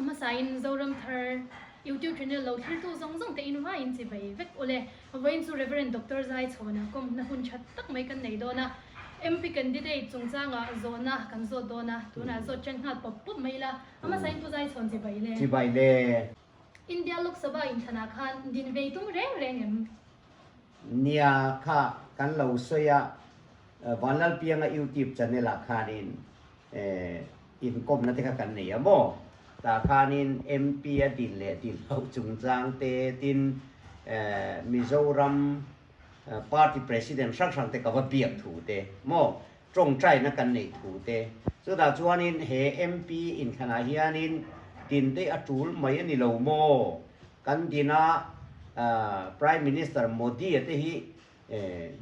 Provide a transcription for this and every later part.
A hmasain Zoram Thar YouTube channel lo thlirtu zawng zawng te in vaiin chibai vek ule. Vawiin chu Rev. Doctor Zaichhawna kawmna hun tha tak mai kan nei dawn a. MP candidate chungchangah zawhna kan zawt dawn a, tunah zawt ṭan nghal pawp pawp mai ila. A hmasain Pu Zaichhawn chibai le. Chibai le. India Lok Sabha inthlanah khan din vei tum reng reng em? Nia kha kan lo sawi a, Vanlalpianga YouTube channel ah khanin inkawmna te kha kan nei a maw? Tah khanin MP a din leh din loh chungchang te tin Mizoram party president hrang hrang te ka va biak thu te maw? Tawngtaina kan neih thu te. Chutah chuanin he MP inthlanah hianin din te a tul mai a ni lo maw? Kan dina Prime Minister Modi-a te hi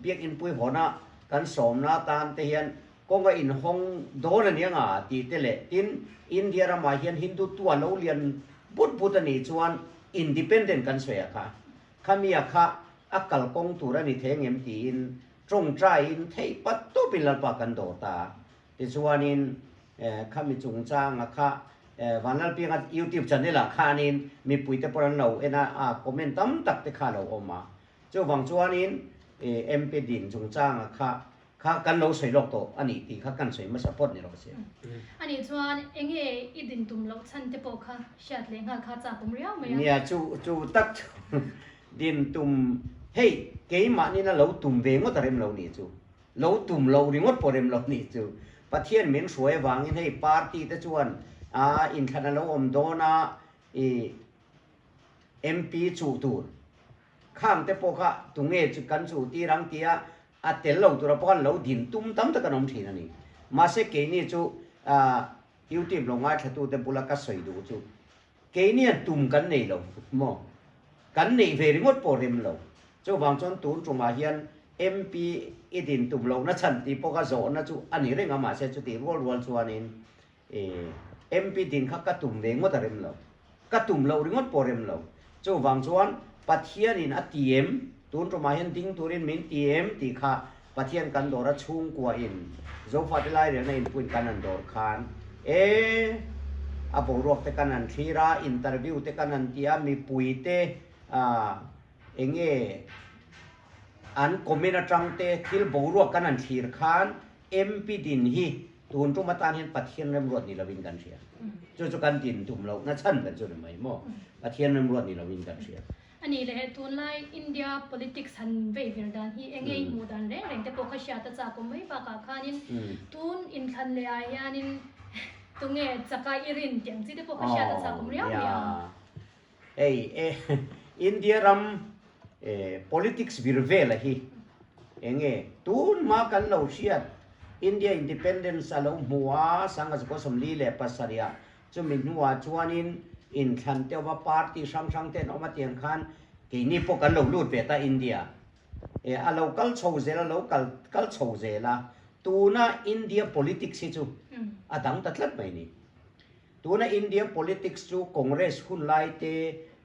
biakinn puihawna kan sawmna atan te hian kawng a inhawng dawn a nia nga tih te leh tin India ramah hian Hindutva lo lian but but a nih chuan independent kan sawi a kha. Khamia kha a kalkawng tur a ni thei angem tiin Tawngtaiin theih pat tawpin Lalpa kan dawr ta a, tichuanin khami chungchanga kha Vanlalpianga YouTube channel ah khanin mipuite pawh an lo en a, a comment tam tak te kha a lo awm a. Chuvang chuanin MP din chungchanga kha kha kan lo sawi lawk tawh a nih tih kha kan sawi hmasa phawt ni rawh se. Anih chuan enge i din tum loh chhan te pawh kha hriat leh nghal kha chak awm riau mai a. Nia chu chu tak chu Din tum, Hei, keimahnin a lo tum ve ngawt a rem lo nih chu. Lo tum loh ringawt pawh rem lo nih chu. Pathian min hruai avangin hei party te chuan a inthlan a lo awm dawn a, i MP chuh tur khang te pawh kha tunge chu kan chuh tir ang tia a tel lo tura pawh khan lo din tum tam tak an awm thin a ni. Mahse keini chu YouTube lo ngaithlatute bula ka sawi duh chu Keinian tum kan nei lo maw? Kan neih ve ringawt pawh rem lo. Chuvang chuan tun tumah hian MP i din tum lohna chhan tih pawh kha zawhna chu a ni reng a, mahse chutih rual rual chuanin MP din kha ka tum ve ngawt a rem lo. Ka tum loh ringawt pawh rem lo. Chuvang chuan Pathianin a ti em? Tun tumah hian ding turin min ti em tih kha Pathian kan dawr a chhungkua in Zofate lairelna inpuin kan han dawr khan e a boruak te kan han thlir a, interview te kan han ti a, mipui te enge an comment atang te thil boruak kan han thlir khan MP din hi tun tum atan hian Pathian remruat ni lovin kan hria. Chu chu kan din tum lohna chhan ber chu ni mai maw? Pathian remruat ni lovin kan hria. A nih leh tunlai India politics han vei vir dan hi enge i hmuh dan reng reng te pawh kha hriat a chak awm mai bakah khanin tun inthlan leh ah hianin tunge chaka i rin tih ang chi te pawh kha hriat a chak awm riau mai ang. Hei e India ram politics vir vela hi enge tun hma kan lo hriat India independence a lo hmu a sangha zakua 47 ah Chumi hnuah chuanin inthlan te awm a, party hrang hrang te an awm a tiang khan keini pawh kan lo lut ve ta India e a lo kal chho zel a lo kal kal chho zel a, tuna India politics hi chu a dang ta tlat mai ni. Tuna India politics chu Congress hun lai te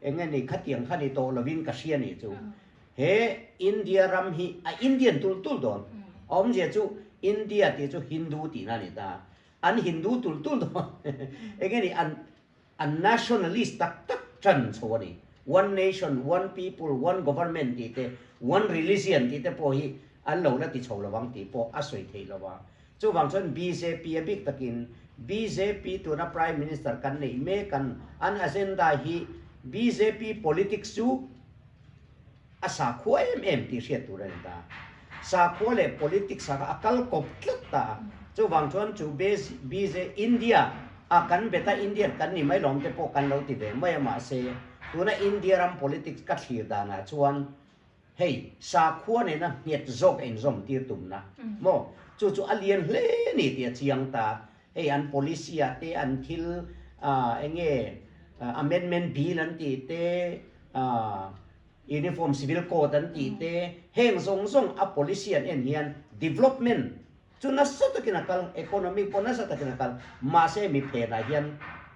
eng nge ni khatiang kha ni tawh lovin ka hria nih chu. He India ram hi a Indian tul tul dawn. A awmzia chu India tih chu Hindu tihna a ni ta. An Hindu tul tul dawn. Enge ni an an nationalist tak tak tan chho a ni. One nation, one people, one government tih te, one religion tih te pawh hi an lo la ti chho lo ang tih pawh a sawi theih lo a. Chuvang chuan bjp a bik takin bjp tuna Prime Minister kan neih mek an an agenda hi bjp politics chu a sakhua em em tih hriat tur a ni ta. Sakhua leh politics ah kha a kal kawp tlat ta a. Chuvang chuan chu BJ India a kan bet a Indian kan ni mai lawm te pawh kan lo ti ve mai a mahse tuna India ram politics ka thlir danah chuan hei sakhua nena nghet zawk a inzawm tir tumna maw chu chu a lian hle ni tih a chiang ta. Hei an policy ah te an thil enge amendment bill an tih te Uniform Civil Code an tih te, heng zawng zawng a policy an en hian development chu nasa takin a kal, economic pawh nasa takin a kal, mahse mi phenah hian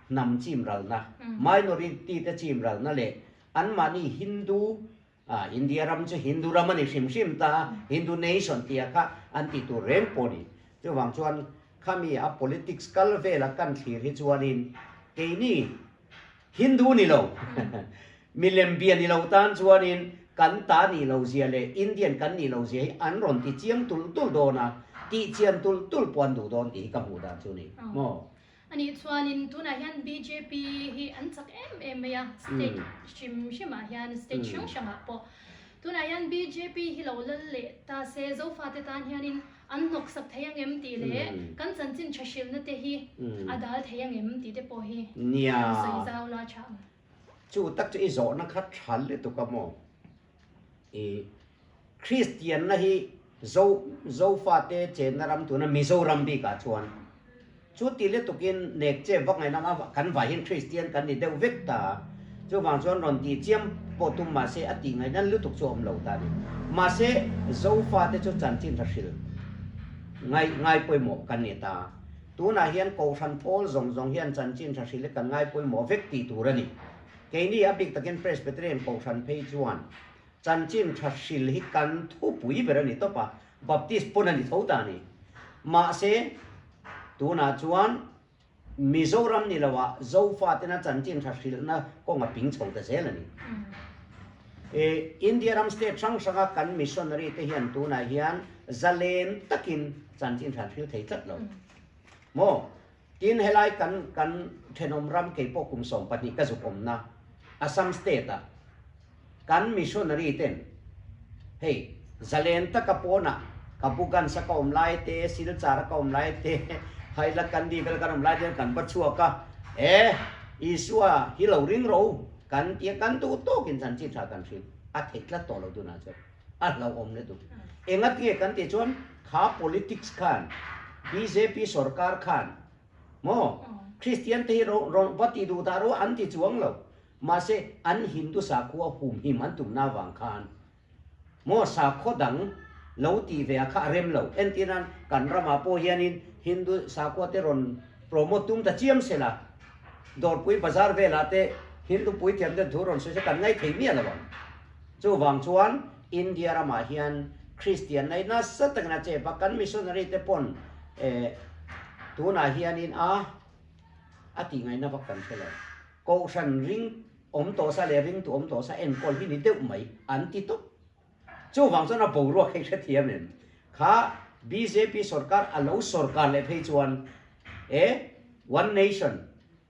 hnam chim ralna, minority te chim ralna leh anmahni Hindu, India ram chu Hindu ram a ni hrim hrim ta, Hindu nation tia kha an tih tur reng pawh a ni. Chuvang chuan khami a politics kal vela kan thlir hi chuanin keini. Hindu ni lo, milem bia ni lo tan chuanin kan ta nih lo zia leh Indian kan nih lo zia hi an rawn ti chiang tulh tulh dawn a, tih chian tulh tulh pawh an duh dawn tih hi ka hmuh dan chu a ni maw? A nih chuanin tunah hian bjp hi an chak em em mai a, state hrim hrimah hian state hrang hrangah pawh. Tunah hian bjp hi lo lal leh ta se Zofate tan hianin an hnawksak thei ang em tih leh kan chanchin tha hrilhna te hi a dal thei ang em tih te pawh hi an sawi zau la tha ang. Chu tak chu i zawhna kha tha lutuk a maw? I Kristianna hi Zo Zofate chenna ram tuna Mizoram bikah chuan chu ti lutukin nek che vak ngaihna a kan vai hian Kristian kan ni deuh vek ta. Chuvang chuan rawn tih chiam pawh tum mahse a tih ngaihna lutuk chu a awm lo ta a ni. Mahse Zofate chu chanchin tha hrilh ngai ngai pawimawh kan ni ta. Tunah hian Kohhran pawl zawng zawng hian chanchin tha hrilh hi kan ngai pawimawh vek tih tur a ni. Keini a bik takin Presbyterian Kohhran phei chuan chanchin tha hril hi kan thupui ber a ni tawp a, Baptist pawn a ni tho ta a ni. Mahse, tunah chuan Mizoram ni loah Zofa tena chanchin tha hrilhna kawng a ping chho ta zel a ni. India ram state hrang hranga kan missionary te hian tunah hian zalen takin chanchin tha an hril thei tlat lo maw? Tin, helai kan kan thenawm ram kei pawh kum 12 ka zuk awmna Assam state ah kan missionary ten hei zalen taka pawnah ka Bugansa ka awm lai te, Silchar a ka awm lai te, Hailakandi vel kan awm lai te kan va chhuak a, e Isua hi lo ring ro kan tia kan duh tawkin chanchin tha kan hrilh a theih tlat tawh lo tunah chuan. A hlauhawm le duh. Engatinge kan tih chuan kha politics khan bjp sorkar khan maw Christian te hi rawn va ti duh dah ru an ti chuang lo. Mahse an Hindu sakhua humhim an tumna avang khan maw sakhaw dang lo tih ve a kha a rem lo. Entir nan kan ramah pawh hianin Hindu sakhua te rawn promote tum ta chiam sela Dawrpui bazar velah te Hindu puithiam ten thu rawn sawi se kan ngaithei miah lo ang. Chuvang chuan India ramah hian Kristian nei nasa takin a chep a, kan missionary te pawn tunah hianin a a tih ngaihna vak kan hre lo. Kohhran ring awm tawh sa leh ringtu awm tawh sa enkawl hi ni deuh mai an ti tawp. Chuvang chuan a boruak hei hrethiam em? Kha bjp sorkar a lo sorkar leh phei chuan e one nation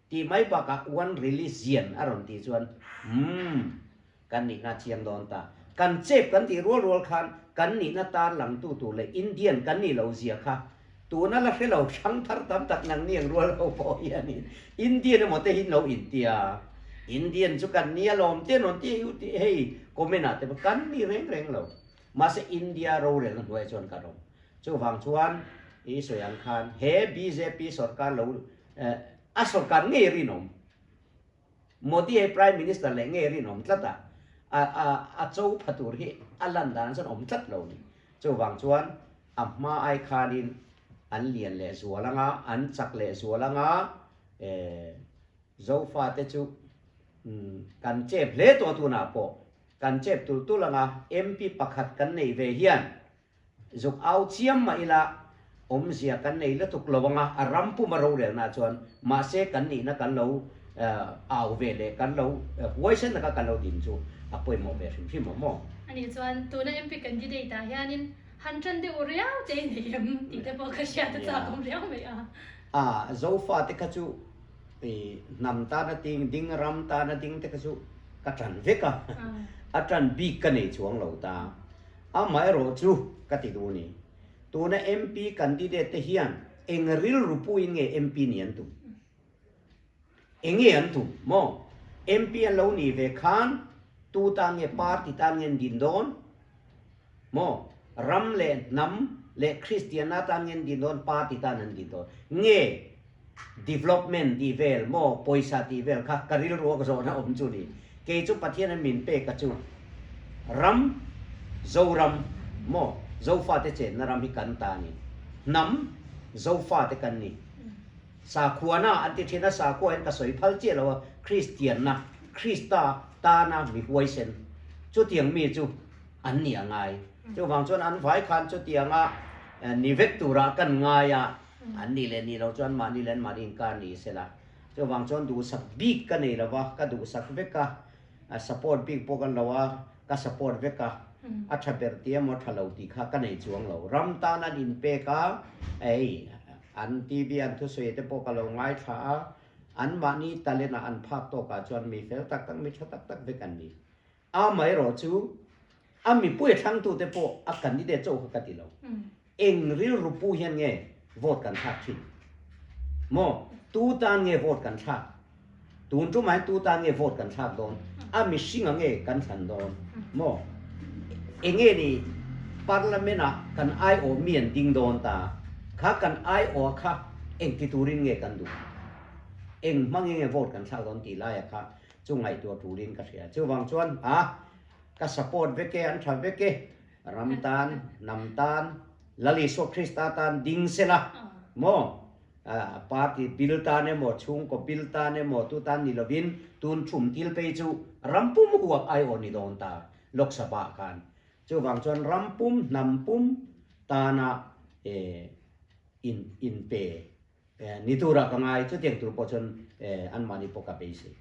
Tih mai bakah one religion a rawn tih chuan umm kan nihna chiang dawn ta. Kan chep kan tih rual rual khan kan nihna tar langtu tur leh Indian kan nih lo zia kha tuna la hre lo hrang thar tam tak nang ni ang rual ho pawh hianin Indian emaw te hi lo intia Indian chu kan nia lawm te an rawn ti a hei comment ah te pawh kan ni reng reng lo. Mahse India rorelna hnuaiah chuan kan awm. Chuvang chuan i sawi ang khan he bjp sorkar lo A sorkar ngei rinawm. Modi hei Prime Minister leh ngei rinawm tlat a, a a a cho pha tur hi a lan dan chuan awm tlat lo ni. Chuvang chuan a hma ai khanin an lian leh zual anga, an chak leh zual anga, eh Zofate chu kan chep hle tawh tunah pawh kan chep tulh tulh anga MP pakhat kan neih ve hian Zuk au chiam mah ila awmzia kan nei lutuk lo anga a ram puma rorelna chuan mahse kan nihna kan lo au ve leh kan lo huaisen taka kan lo din chu a pawimawh ve hrim hrim awm aw. Ani chuan tuna MP candidate ah hianin han tan deuh riau te i nei em tih te pawh ka hriat a chak awm riau mai a. A Zofa te kha chu i hnam tana ding ding ram tana ding te kha chu ka tan vek a, a tan bik ka nei chuang lo ta. Amaherawh chu ka ti duh ni. Tuna MP candidate te hian eng rilru puiin nge MP nih an tum? Enge an tum maw? MP an lo nih ve khan tu tan nge party tan nge an din dawn maw? Ram leh hnam leh Kristianna tan nge an din dawn party tan an din dawn? Nge development tih vel maw pawisa tih vel kha ka rilru a ka zawhna awm chu ni. Kei chu Pathian an min pek a chu ram Zoram maw Zofate chenna ram hi kan ta a ni. Hnam Zofate kan ni. Sakhuana an ti thin a, sakhua hian ka sawi phal chiah lo a, Kristianna, Krista tana mi huaisen chutiang mi chu an ni a ngai. Chuvang chuan an vai khan chutianga ni vek turah kan ngai a. An nih leh nih loh chuan mahni leh an mahni inkar ni sela. Chuvang chuan duhsak bik ka nei lo va, ka duhsak vek a, support bik pawh kan lo a, ka support vek a, a tha ber tih emaw tha lo tih kha ka nei chuang lo. Ram tan an inpek a, hei an TV an thusawi te pawh ka lo ngaithla a, anmahni talent ah an phak tawkah chuan mi fel tak tak, mi tha tak tak vek an ni. Amaherawh chu a mipui a thlangtute pawh a candidate chauh kha ka ti lo. Eng rilru pu hian nge vote kan thlak thin? Maw? Tu tan nge vote kan thlak? Tun tumah hian tu tan nge vote kan thlak dawn? A mihringa nge kan thlan dawn? Maw? Enge ni Parliament ah kan aiawh mi an ding dawn ta? Kha kan aiawh kha engti turin nge kan duh? Eng hmangin nge vote kan thlak dawn tih laia kha chu ngaihtuah tulin ka hria. Chuvang chuan a ka support vek e, an tha vek e, ram tan, hnam tan, Lal Isua Krista tan ding sela maw party bil tan emaw, chhungkaw bil tan emaw tu tan ni lovin tun thum thil phei chu ram pum huap aiawh ni dawn ta Lok Sabha ah khan. Chuvang chuan ram pum, hnam pum tana in inpe Ni turah ka ngai, chutiang tur pawh chuan anmahni pawh ka beisei.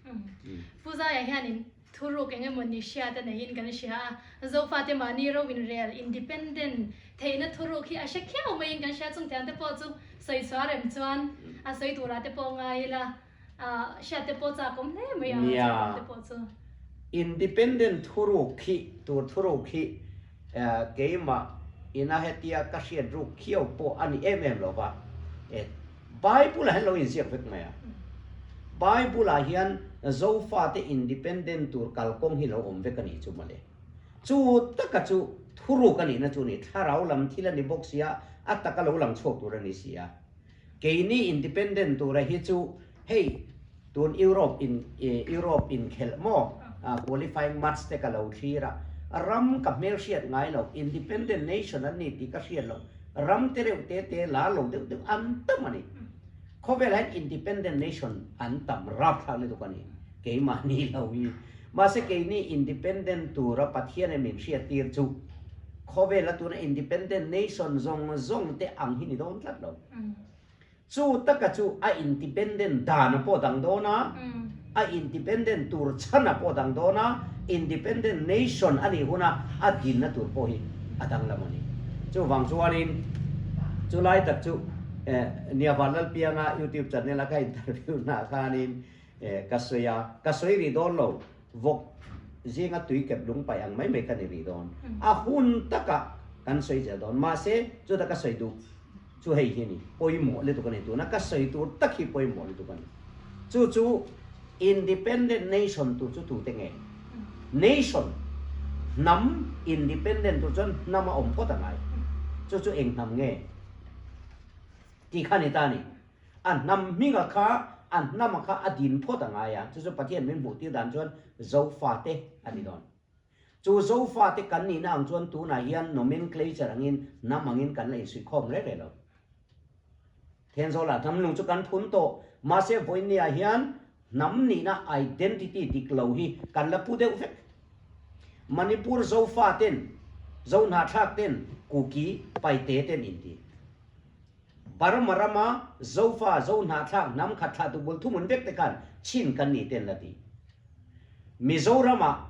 Pu Zaia hianin thuruk eng emaw ni hriat a neiin kan hria a, Zofate mahni ro inrel, independent, theihna thuruk hi a hre khiau maiin kan hria chung tiang te pawh chu sawi chhuah rem chuan a sawi turah te pawh ngai ila, hriat te pawh chak awm hle mai a chutiang te pawh chu. Independent thuruk hi tur thuruk hi Keimah ina hetia ka hriat ruk khiau pawh a ni em em lo va, Bible ah hian lo inziak vek mai a. Bible ah hian Zofate independent tur kalkawng hi lo awm vek a nih chu mawle. Chu taka chu thuruk a nihna chu a ni, thlarau lam thil a ni bawk sia, a taka lo lang chhuak tur a ni si a. Keini independent tura hi chu hei tun Europe in Europe inkhelh maw qualifying match te ka lo thlir a, ram ka hmelhriat ngai lo, independent nation an ni tih ka hriat lo, ram te reuh te te la lo deuh deuh an tam a ni. Khawvelah hian independent nation an tam rapthlak lutuk a ni, keimahni lo hi. Mahse keini independent tura Pathian in min hriattir chu khawvela tuna independent nation zawng zawng te ang hi ni dawn tlat lo. Chu taka chu a independent dan a pawh dang dawn a, a independent tur chhan a pawh dang dawn a, independent nation a nih huna a dinna tur pawh hi a danglam a ni. Chuvang chuanin chulai tak chu Niavan Lalpianga YouTube channel a ka interview naah khanin Ka sawi a, ka sawi rih dawn lo, vawk zinga tui kep lung paih ang mai mai ka ni rih dawn. A hun takah kan sawi zel dawn. Mahse, chuta ka sawi duh chu hei hi a ni, pawimawh lutuk a ni. Tuna ka sawi tur tak hi pawimawh lutuk a ni. Chu chu independent nation tur chu tute nge? Nation, hnam independent tur chuan hnam a awm phawt a ngai. Chu chu eng hnam nge? Tih kha a ni ta a ni. A hnam hminga kha, a hnama kha a din phawt a ngai a, chu chu Pathian min hmuh tir dan chuan Zofate a ni dawn. Chu Zofate kan nihna ang chuan tunah hian nomenclature angin hnam angin kan la insuihkhawm reng reng lo. Thenzawl-ah hnam lung chu kan phun tawh, mahse vawiinniah hian hnam nihna identity dik lo hi kan la pu deuh vek. Manipur Zofaten, Zohnahthlakten, Kuki, Paite ten inti. Burma rama Zofa, Zohnahthlak, hnam khat thlah tu bul thumun vek te khan chin kan ni ten la ti. Mizorama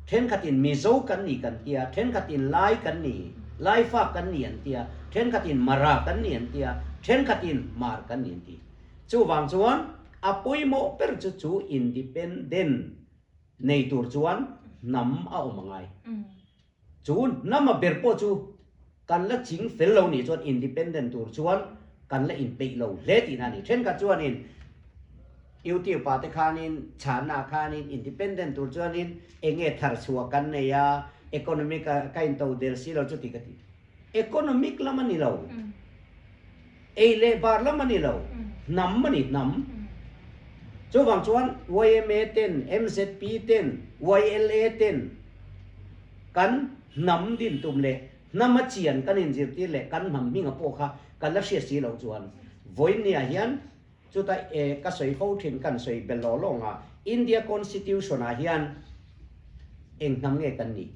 thenkhatin Mizo kan ni kan tia, thenkhatin Lai kan ni, Laifa kan ni an tia, thenkhatin Mara kan ni an tia, thenkhatin Mar kan ni an ti. Chuvang chuan a pawimawh ber chu chu independent nei tur chuan hnam a awm a ngai. Chu hnama ber pawh chu kan la ching fel lo nih chuan independent tur chuan kan la inpeih lo hle tihna a ni. Thenkhat chuanin YouTube ah te khanin chhanna ah khanin independent tur chuanin eng nge thar chhuah kan nei a, economic ah ka into del si lo chu ti ka ti. Economic lam a ni lo, ei leh bar lam a ni lo, hnam a ni, hnam. Chuvang chuan yma ten, MZP ten, YLA ten kan hnam din tum leh hnam a chian kan inzirtir leh kan hnam hminga pawh kha kan la hriat si loh chuan vawiinniah hian chuta e ka sawi fo thin kan sawi bel law law nga India Constitution ah hian eng hnam nge kan nih?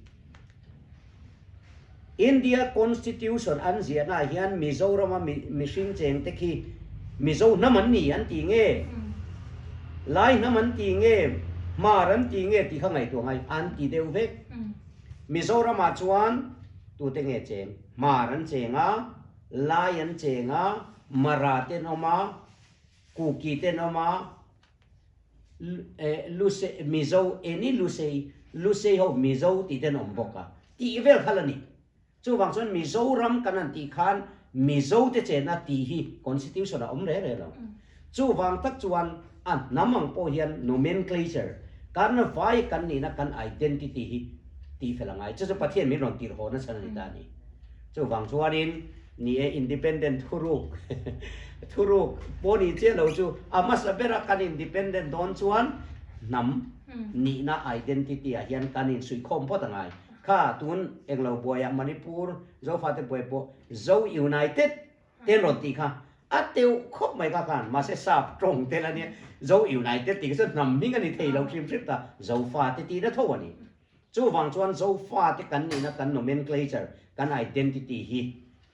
India Constitution an ziahna ah hian Mizorama mihring cheng te khi Mizo hnam an ni an ti nge? Lai hnam an ti nge, Hmar an ti nge tih kha ngaihtuah ngai an ti deuh vek. Mizoramah chuan tute nge cheng? Hmar an cheng a, Lai an cheng a, Mara te an awm a, Kuki te an awm a, Lusei, Mizo, eni Lusei, Lusei ho Mizo tih te an awm bawk a, tih vel kha la ni. Chuvang chuan Mizoram kan han tih khan Mizo te chenna tih hi Constitution a awm re re lo. Chuvang tak chuan a hnam ang pawh hian nomenclature, kan vai kan nihna kan identity hi tih fel a ngai. Chu chu Pathian min rawn tirh haw nasa a ni ta a ni. Chuvang chuanin ni e independent thuruk thuruk pawh ni chiah lo chu a hmasa bera kan independent dawn chuan hnam nihna identity ah hian kan insuihkhawm phawt a ngai. Kha tun englo buaiah Manipur Zofate buai pawh Zo United te an rawn tih kha a teuh khawp mai kha khan mahse sap tawng tel a nia Zo United tih kha chu hnam hming a ni thei lo hrim hrim ta Zofate tihna tho a ni. Chuvang chuan Zofate kan nihna kan nomenclature kan identity hi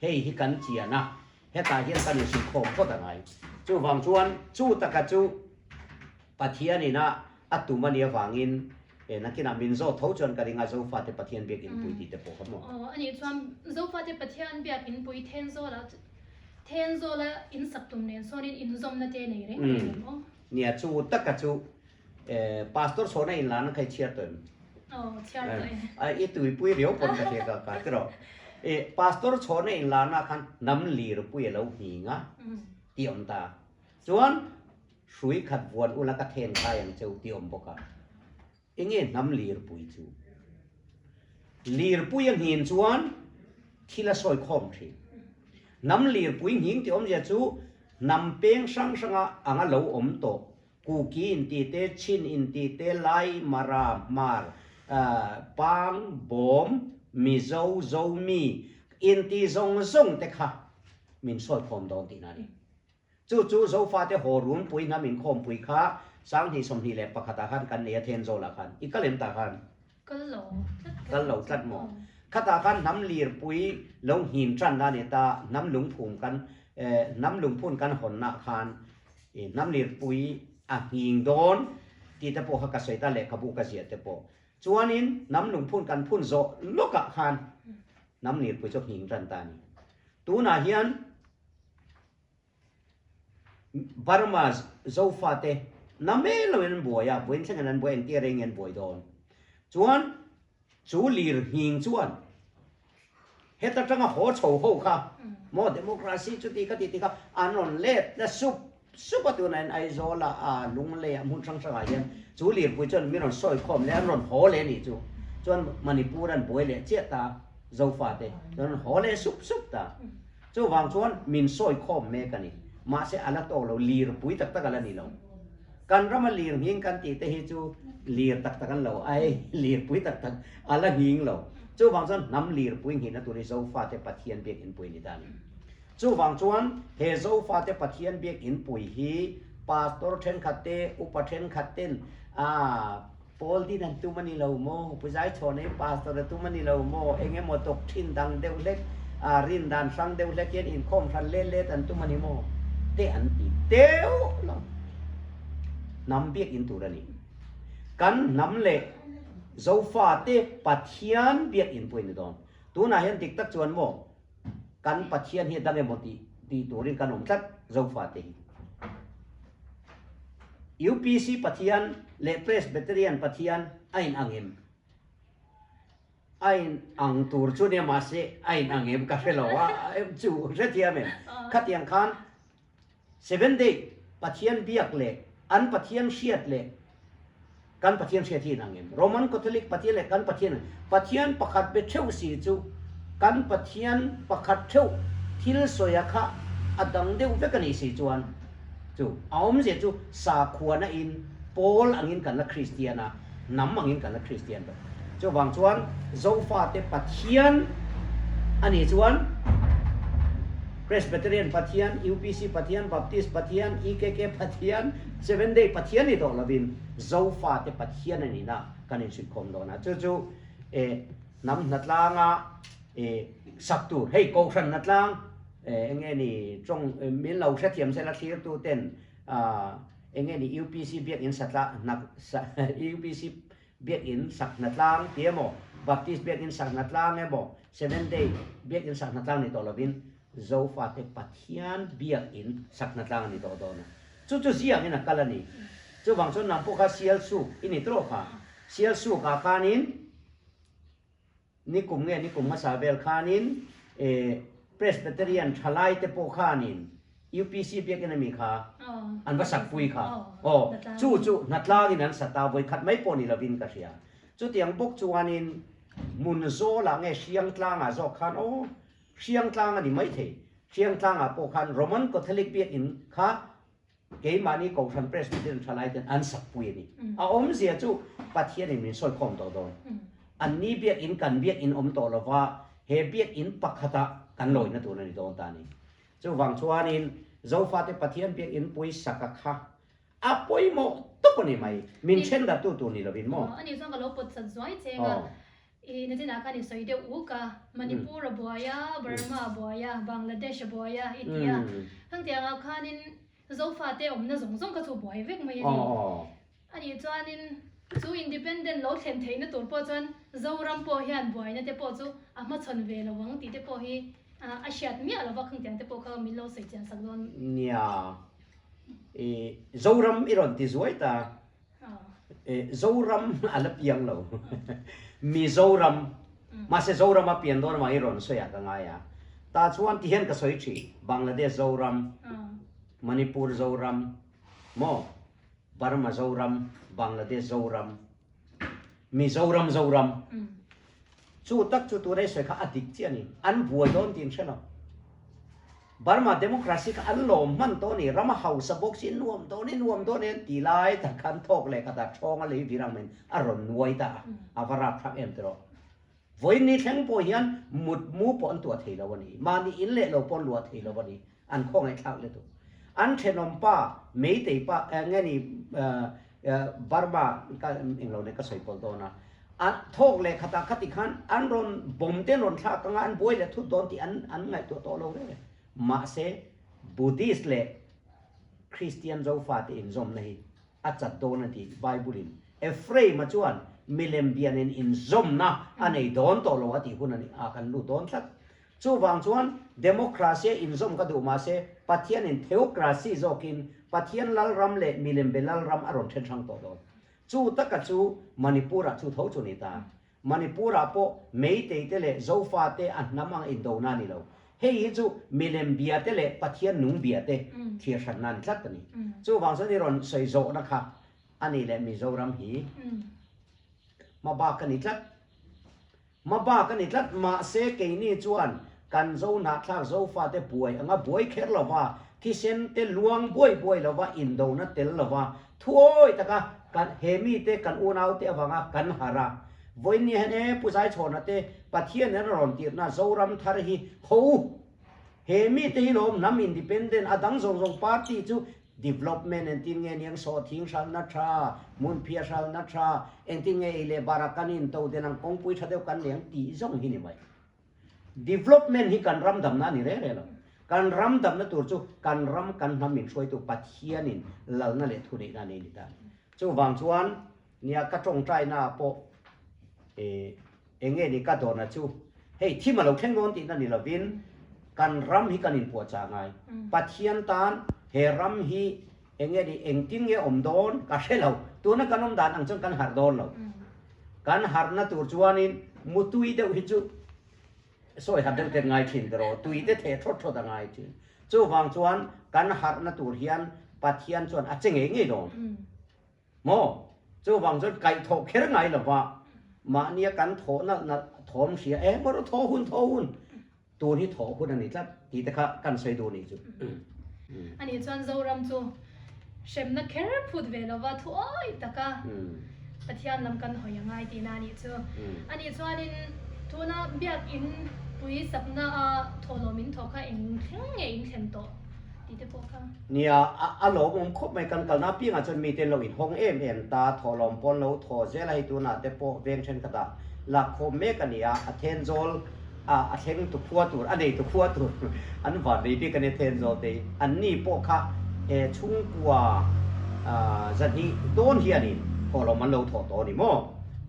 hei hi kan chian a hetah hian kan insuihkhawm phawt a ngai. Chuvang chuan chu taka chu Pathian ina a tum a nih avangin e nakinah min zawt tho chuan ka ring a Zofate Pathian biak inpui tih te pawh kha maw? Aw anih chuan Zofate Pathian biak inpui Thenzawla Thenzawla in sak tum nen sawnin inzawmna te nei reng reng em aw? Nia chu taka chu e Pastor Chhawna inlan a kha i chhiar tawh em? Aw chhiar tawh e. A i tuipui riau pawn ka hria ka ka ti rawh. E Pastor Chhawna inlan ah khan hnam lirpui a lo nghing a tih a awm ta. Chuan Hrui khat vuan ula ka then khai ang cheu ti awm bawk a. Enge hnam lirpui chu? Lirpui a nghin chuan thil a sawi khawm thin. Hnam lirpui nghing ti awmzia chu hnam peng hrang hranga anga lo awm tawh, Kuki inti te, Chin inti te, Lai, Mara, Hmar, Pang, Bawm, Mizo, Zomi inti zawng zawng te kha min sawi khawm dawn tihna a ni. Chu chu Zofate haw runpui hnam inkhawmpui kha 2021 ah khan kan nei a Thenzawl ah khan. I kal em tah khan? Kal lo tlat ka Kal lo tlat maw? Khatah khan hnam lirpui lo nghin tan na ni ta, hnam lungphum kan hnam lungphun kan hawnna khan i hnam lirpui a nghing dawn tih te pawh kha ka sawi ta lehkhabu ka ziah te pawh. Chuanin hnam lungphun kan phun zawh lawkah khan hnam lirpui chu a nghing tan ta a ni. Tunah hian Burma Zofate na mel loin an buai a, vawiin thlengin an buai engtia reng nge an buai dawn? Chuan chu lir nghing chuan heta tanga haw chho ho kha maw democracy chuti kha ti ti kha an rawn let na sup sup a tunah hian Aizawl ah a Lunglei ah hmun hrang hrangah hian chu lirpui chuan min rawn sawi khawm leh an rawn haw leh a nih chu. Chuan Manipur an buai leh chiah ta Zofate chuan an haw leh sup sup ta. Chuvang chuan min sawi khawm mek a ni. Mahse a la tawk lo, lir pui tak tak a la ni lo. Kan rama lir nghing kan tih te hi chu lir tak tak an lo ai, lir pui tak tak a la nghing lo. Chuvang chuan hnam lir pui nghinna tur hi Zofate Pathian biak inpui ni ta a ni. Chuvang chuan he Zofate Pathian biak inpui hi Pastor thenkhat te, upa thenkhat ten a Pawl din an tum a ni lo maw? Pu Zaichhawn hi pastor a tum a ni lo maw? Eng emaw tawk thin dang deuh hlek, a rin dan hrang deuh hlek hian inkhawm hran let let an tum a ni maw? Te an ti teuh lo. Hnam biak in tur a ni. Kan hnam leh Zofa te Pathian biak in pawh in ni dawn. Tunah hian dik tak chuan maw kan Pathian hi a dang emaw tih tih turin kan awm tlat Zofa te hi. UPC Pathian leh Presbyterian Pathian a in ang em? A in ang tur chu nia mahse a in ang em ka hre lo a, chu hrethiam em? Khatiang khan Seventh Day Pathian biak leh an Pathian hriat leh kan Pathian hriat hi in ang em? Roman Catholic Pathian leh kan Pathian Pathian pakhat be theuh si chu kan Pathian pakhat theuh thil sawia kha a dang deuh vek a nih si chuan Chu a awmzia chu sakhuana in pawl angin kan la Kristian a, hnam angin kan la Kristian lo. Chuvang chuan Zofate Pathian a nih chuan Presbyterian Pathian, UPC Pathian, Baptist Pathian, EKK Pathian, Seventh Day Pathian ni tawh lovin Zofate Pathian a nihna kan insuihkhawm dawn a. Chu chu eh hnam hnatlanga eh sak tur, hei Kohhran hnatlang, Eng nge ni tawng min lo hrethiam sela thlirtu ten ah. Enge ni UPC biakinn satla UPC biakinn sak hnatlang ti emaw, Baptist biakinn sak hnatlang emaw, Seventh Day biakinn sak hnatlang ni tawh lovin Zofate Pathian biakinn sak hnatlang a ni tawh dawn a. Chu chu ziangin a kal a ni. Chuvang chuan nang pawh kha Sialsuk i ni tawh kha. Sialsuk ah khanin Nikum nge nikum hmasa vel khanin Presbyterian thalai te pawh khanin UPC biakinn ami kha an va sak pui kha. Aw, chu chu hnatlangin an sat a, vawikhat mai pawh ni lovin ka hria. Chutiang bawk chuanin hmun zawlah nge Hriangtlangah zawk khan aw, Hriangtlang a ni maithei, Hriangtlangah pawh khan Roman Catholic biakinn kha Keimahni Kohhran Presbyterian thalai ten an sakpui a ni. A awmzia chu Pathianin min sawikhawm tawh dawn. Anni biakinn kan biakinn awm tawh lova he biakinn pakhatah kan lawina tur a ni dawn ta a ni. Chuvang chuanin Zofate Pathian biakinn pui saka kha a pawimawh tawp a ni mai. Min then dartu tur ni lovin maw? Ani chuan ka lo pawt sat zuai cheng a. I nachinah khan i sawi deuh uk a, Manipur a buai a, Burma a buai a, Bangladesh a buai a i ti a. Khangtiangah khanin Zofate awmna zawng zawng kha chu buai vek mai a ni. A nih chuanin chu independent lo thlen theihna tur pawh chuan Zoram pawh hian buaina te pawh chu a hmachhawn ve lo ang tih te pawh hi a hriat miah lo va, khangtiang te pawh kha min lo sawi chian sak dawn. Nia, i Zoram i rawn ti zuai ta. Zoram a la piang lo. Mizoram, mahse Zoram a pian dawn avang i rawn sawi ah ka ngai a. Tah chuan ti hian ka sawi thin, Bangladesh Zoram, Manipur Zoram, maw, Burma Zoram, Bangladesh Zoram, Mizoram Zoram. Chu tak chu tuna i sawi kha a dik chiah a ni. An buai dawn tih an hre lo. Burma democracy kha an lawm hman tawh a ni. Ram a hausa bawk si, nuam dawn e, nuam dawn e an ti lai tak khan thawk leh khatah ṭhawng a lei vir ang maiin a rawn nuai ta a, a va rapthlak em tiraw. Vawiin thleng pawh hian mutmu pawh an tuah thei lo a ni. Mahni in leh lo pawh an luah thei lo a ni. An khawngaihthlak lutuk. An thenawm pa, Meitei pa, nge ni Burma ka englo nen ka sawi pawlh dawn a, a thawk leh khatah khati khan an rawn bomb te an rawn thlak anga an buai leh thut dawn tih an an ngaihtuah tawh lo reng e. Mahse, Buddhist leh Christian Zofate inzawmna hi a chat dawn a ti Bible in. Ephraim-a chuan milem bianin inzawmna a nei dawn tawh lo a tih hun a ni a, kan lut dawn tlat. Chuvang chuan democracy a inzawm ka duh mahse Pathianin theocracy zawkin Pathian lalram leh milembe lalram a rawn then hrang tawh dawn. Chu taka chu Manipur-ah chu tho chu ni ta. Manipur-ah pawh Meitei te leh Zofa te a hnam ang indona a ni lo. Hei hi chu milem bia te leh Pathian nung bia te thlir hranna a ni tlat a ni. Chuvang chuan i rawn sawi zawhna kha a ni leh Mizoram hi hmabak a ni tlat. Hmabak a ni tlat, mahse keini chuan kan zo hnahthlak Zofate buai anga buai kher lova, thisen te luang buai buai lova, indona tel lova, thuawi taka kan he mite kan unaute avanga kan harh a. Vawiin hian e Pu Zaichhawna te Pathian in a rawn tirhna Zoram thar hi ho u! He mite hi lawm hnam independent a dang zawng zawng party chu Development engtin nge niang sawhthing hralhna tha, hmunphiah hralhna tha, engtin nge ei leh bara kan in to den ang kawngpui tha deuh kan nei ang tih zawng hi ni mai. Development hi kan ram damna a ni reng reng lo. Kan ram damna tur chu kan ram kan hnam min hruaitu Pathianin lalna leh thuneihna a nei ni ta a ni. Chuvang chuan nia ka tawngtaina ah pawh eh Eng nge ni ka dawrna chu hei thim a lo thleng dawn tihna ni lovin kan ram hi kan inpuahchah ngai. Pathian tan he ram hi eng nge ni engtin nge awm dawn ka hre lo. Tuna kan awm dan ang chuan kan harh dawn lo. Kan harhna tur chuanin mutui deuh hi chu sawi harh deuh ten ngai thin tiraw, tui te theh thawt thawt a ngai thin. Chuvang chuan kan harhna tur hian Pathian chuan a che ngei ngei dawn. Maw? Chuvang chuan kaihthawh kher ngai lova mahnia kan thawh nalh nalh thawm hria e maw rawh thaw hun thaw hun tun hi thawh hun a ni tlat tih te kha kan sawi duh nih chu. Ani chuan Zoram chu hremna kher phut ve lova thuawi taka Pathian lam kan hawi a ngai tihna a nih chu. Ani chuanin tuna biakin pui sakna a thawhlawm in thawh kha eng thleng nge in thlen tawh? Tih te pawh kha. Nia, a lawmawm khawp mai. Kan kalna apiangah chuan mite lo inhawng em em ta, thawhlawm pawn lo thaw zel a, hei tunah te pawh veng thenkhatah lakkhawm mek a ni a, a thenzawl a a thleng tu khua tur, a nei tu khua tur an van rei bik a nia thenzawl te hi. An ni pawh kha chhungkua 200 dawn hianin thawhlawm an lo thawh tawh a ni maw?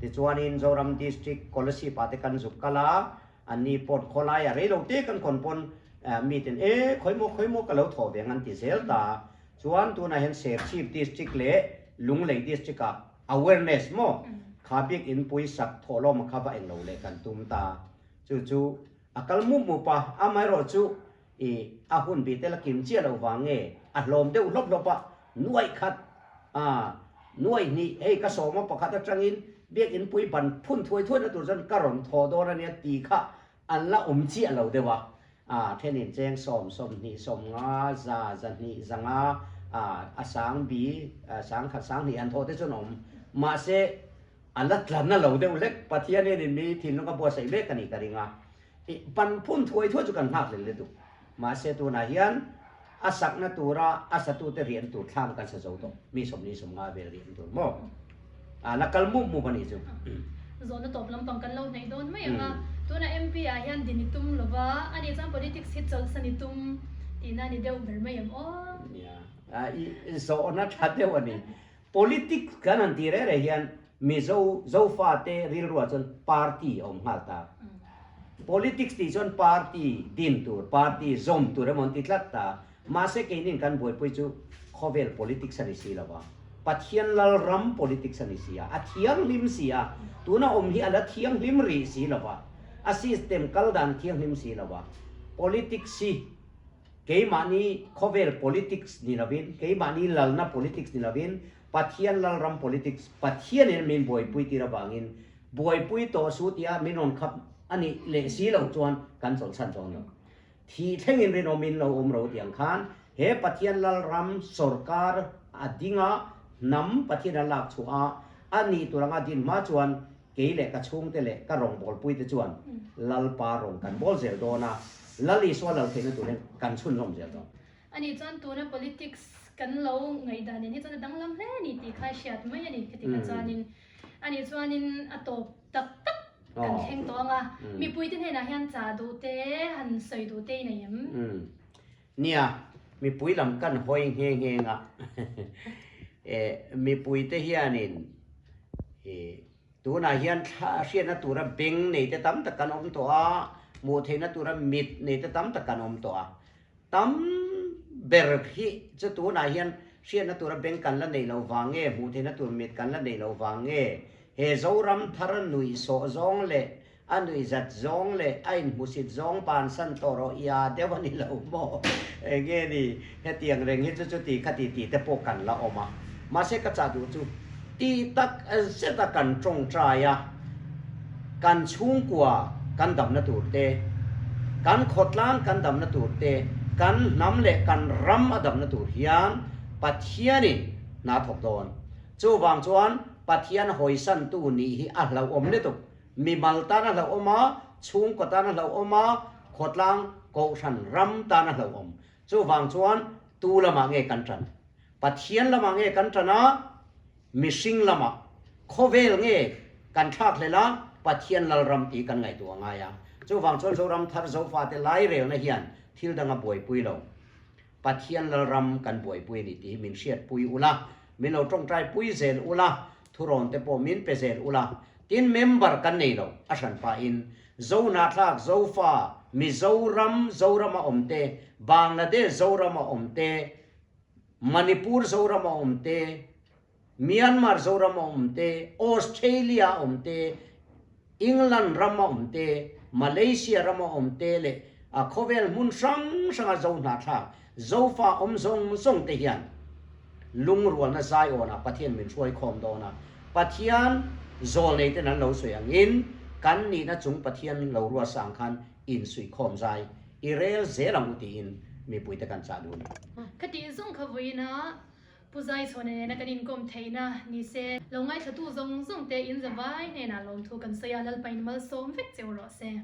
Tichuanin Zoram District Kolasib ah te kan zuk kal a, anni pawt khawlai a reilo te kan khawn pawn miten e khawimaw khawimaw ka lo thawh ve ang an ti zel ta. Chuan tunah hian Serchhip District leh Lunglei District ah awareness maw kha biakinn puisak thawhlawm a kha va englo leh kan tum ta. Chu chu a kal mup mup a, amaherawhchu I a hun bih tel a kim chiah loh vang nge a hlawm deuh hlawp hlawp a, nuaih khat a nuaih hnih hei ka sawma pakhat atangin biakinn pui ban phun thuai thuai na tur chuan ka rawn thaw dawn a nia tih kha an la awm chiah lo deuh a, a thenin cheng sawm 20 50 za 200 500 a a sang bi sang khat sang hnih an thawh te chuan awm mahse a la tla na lo deuh hlek Pathian hianin mi thinlung a buatsaih mek a nih ka ring a. I pan phun thuai thuai chu kan nghak hlel le duh. Mahse tunah hian a sakna tura a satute rian tur thlam kan sa zo tawh. Mi 45 vel rian tur maw? A la kal mup mup a nih chu. Zawhna tawp lampang kan lo hnaih dawn mai ang a. Tunah MP ah hian din i tum lo va, ani chuan politics hi chawlhsan i tum tihna a ni deuh ber mai ang aw. Nia, i zawhna tha deuh a ni. Politics kan han tih reh reh hian Mizo Zofate rilruah chuan party a awm nghal ta. Politics tih chuan party din tur, party zawm tur emaw an ti tlat ta. Mahse keinin kan buaipui chu khawvel politics a ni si lo va, Pathian Lalram politics a ni si a, a thianghlim si a, tuna awm hi a la thianghlim rih si lo va, a system kal dan a thianghlim si lo va. Politics hi Keimahni khawvel politics ni lovin, keimahni lalna politics ni lovin, Pathian lalram politics, Pathianin min buaipui tir avangin buaipui tawh su tia min rawn khap a nih leh si loh chuan kan chawlhchhan dawn lo. Thih thlengin rinawmin lo awm ro tih ang khan he Pathian lalram sawrkar a ding a, hnam Pathian a lak chhuah a, a nih tur anga din hma chuan Kei leh ka chhungte leh ka rawngbawlpuite chuan Lalpa rawn kan bawl zel dawn a, Lal Isua lal theihna turin kan chhunzawm zel dawn. Ani chuan tuna politics kan lo ngaihdan nen hi chuan a danglam hle a ni tih kha a hriat mai a ni ka ti kha chuanin ani chuanin a tawp tak tak kan thleng tawh ang a, mipuite hnenah hian chah duh te han sawi duh te i nei em? Nia, mipui lam kan hawi nghe nghe nga. Mipuite hianin tunah hian thla hriatna tura beng nei te tam tak kan awm tawh a, hmuh theihna tura mit nei te tam tak kan awm tawh a. Tam ber hi chu tunah hian hriatna tura beng kan la neih loh vang nge, hmuh theihna tur mit kan la neih loh vang nge, he Zoram thar nuihsawh zawng leh A nuihzat zawng leh a inhmusit zawng bansan tawh rawh ia deuh a ni lo maw? Enge ni hetiang reng hi chu chuti kha ti tih te pawh kan la awm a. Mahse ka chah duh chu ti tak zet a kan tawngtai a, kan chhungkua kan damna tur te, kan khawtlang kan damna tur te, kan hnam leh kan ram a damna tur hian Pathianin hna thawk dawn. Chuvang chuan Pathian hawisantu nih hi a hlauhawm lutuk. Mimal tan a hlauhawm a, chhungkaw tan a hlauhawm a, khawtlang, kohhran, ram tan a hlauhawm. Chuvang chuan tu lamah nge kan tan? Pathian lamah nge kan tan a, mihring lamah? Khawvel nge kan thlak hlel a, Pathian Lalram tih kan ngaihtuah a ngai a. Chuvang chuan Zoram thar Zofate lairelna hian thil dang a buaipui lo. Pathian Lalram kan buaipui a ni tih hi min hriatpui ula, min lo tawngtaipui zel ula, thurawn te pawh min pe zel ula, tin member kan nei lo a hran pahin Zohnahthlak, Zofa, Mizoram, Zorama awm te, Bangladesh Zorama awm te, Manipur Zorama awm te, Myanmar Zoram a awm te, Australia a awm te, England ram a awm te, Malaysia ram a awm te leh a khawvel hmun hrang hranga Zo hnahthlak, Zofa awm zawng zawng te hian lungrualna zaiawnah Pathian min hruai khawm dawn a. Pathian zawl nei ten an lo sawi angin kan nihna chung Pathian lo ruatsa ang khan insuihkhawm zai i rel zel ang u tiin mipuite kan chah duh a ni. Ka tih zawng kha vawiinah Pu Zaichhawna nena kan inkawm theihna ni se. Lo ngaithlatu zawng zawng te in zavai hnenah lawmthu kan sawi a, Lalpain malsawm vek che u rawh se.